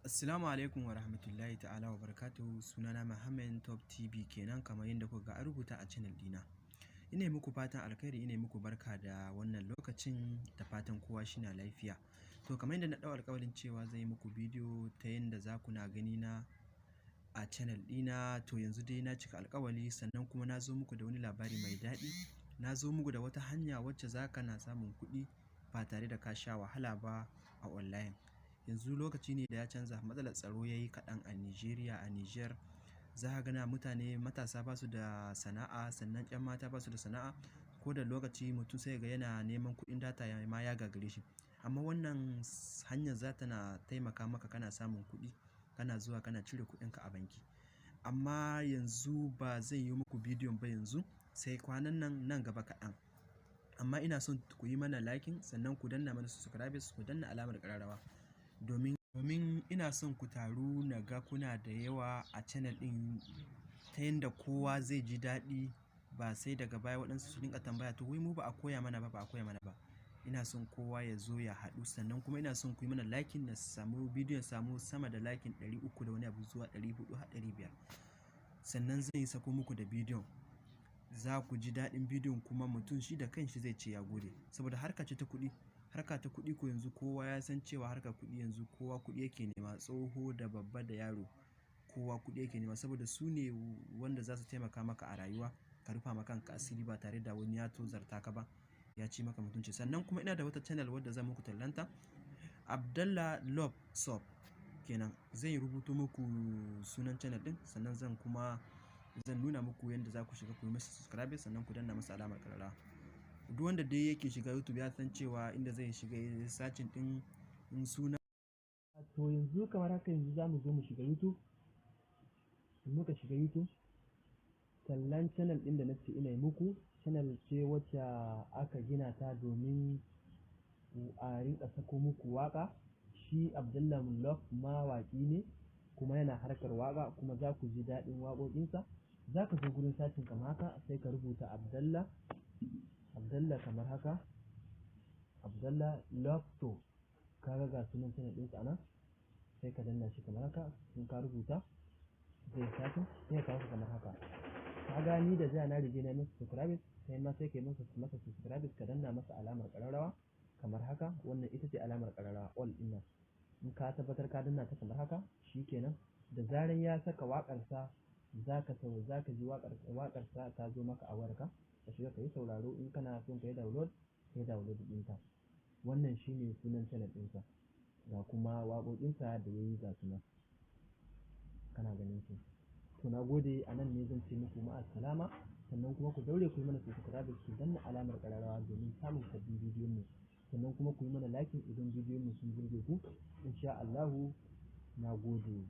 Assalamu alaikum wa rahmatullahi ta'ala wa barakatuhu. Sunana Muhammad Top TV kenan, kamar yadda kuka ga an rubuta a channel dina. Ina muku fatan alkhairi, ina muku barka da wannan lokacin, da fatan kowa shina lafiya. To, kamar yadda na ɗau alƙawarin cewa zan yi muku bidiyo ta yadda za ku na gani na a channel dina, to yanzu dai na cika alƙawari. Sannan kuma na zo muku da wani labari mai daɗi. Na zo muku da wata hanya wacce za ka na samun kuɗi ba tare da ka sha wahala ba a online. Yanzu lokaci ne da ya canza, matsalar tsaro ya yi kaɗan a Nigeria, a Niger. Za ka gana mutane matasa ba su da sana'a, sannan 'yan mata ba su da sana'a. Ko da lokaci mutum sai ga yana neman kuɗin data ma ya gagare shi. Amma wannan hanyar za ta na taimaka maka kana samun kuɗi, kana zuwa kana cire kuɗinka a banki. Amma yanzu ba zan yi muku bidiyon ba yanzu, sai kwanan nan, nan gaba kaɗan. Amma ina son ku yi mana liking, sannan ku danna mana subscribe, ku danna alamar ƙararrawa. Domin ina son ku taru, na ga kuna da yawa a channel ɗin, ta yanda kowa zai ji daɗi, ba sai daga baya waɗansu su dinga tambaya, "To wai mu ba a koya mana ba, ba a koya mana ba." Ina son kowa ya zo ya haɗu. Sannan kuma ina son ku yi mana liking, na samu bidiyon samu sama da liking 300 da wani abu zuwa 400 har 500. Sannan zan yi sako muku da bidiyon. Za ku ji daɗin bidiyon, kuma mutum shi da kanshi zai ce ya gode. Saboda harka ce ta kuɗi. Harka ta kuɗi ko yanzu kowa ya san cewa harkar kuɗi, yanzu kowa kuɗi yake nema, tsoho da babba da yaro, kowa kuɗi yake nema, saboda su ne wanda za su taimaka maka a rayuwa, ka rufa ma kanka asiri ba tare da wani ya tozarta ka ba, ya ci maka mutunci. Sannan kuma ina da wata channel wadda zan muku tallanta, Abdallah Love Shop kenan. Zan rubuto muku sunan channel ɗin, sannan zan kuma zan nuna muku yadda za ku shiga ku yi masa subscribe, sannan ku danna masa alamar ƙararrawa. Duk wanda dai yake shiga YouTube ya san cewa inda zai shiga searching ɗin suna. To, yanzu kamar haka, yanzu za mu zo mu shiga YouTube. In muka shiga YouTube, tallan channel ɗin da nace ina yi muku, channel ce wacce aka gina ta domin a rinƙa sako muku waƙa. Shi Abdallah Love mawaƙi ne, kuma yana harkar waƙa, kuma za ku ji daɗin waƙoƙinsa. Za ka zo gurin searching kamar haka, sai ka rubuta Abdallah, Abdallah kamar haka, Abdallah Love. To, ka ga ga sunan channel ɗinsa anan, sai ka danna shi kamar haka. In ka rubuta, zai searching, sai ya kawo ka kamar haka. Ka ga ni da ja na rige na masa subscribe, sai ma sai ka yi masa subscribe, ka danna masa alamar ƙararrawa kamar haka. Wannan ita ce alamar ƙararrawa, all ɗin nan. In ka tabbatar ka danna ta kamar haka, shikenan, da zaran ya saka waƙarsa, za ka ji waƙarsa ta zo maka a wayarka, ka shiga ka yi sauraro. In kana son ka yi download, ka yi download ɗinta. Wannan shine sunan channel ɗinsa, ga kuma waƙoƙinsa da ya yi, ga su nan kana ganin su. To, na gode. A nan ne zan ce muku ma'assalama. Sannan kuma ku daure ku yi mana subscribe, ku danna alamar ƙararrawa domin samun sabbin bidiyon mu, sannan kuma ku yi mana liking idan bidiyon mu sun burge ku, insha Allahu. Na gode.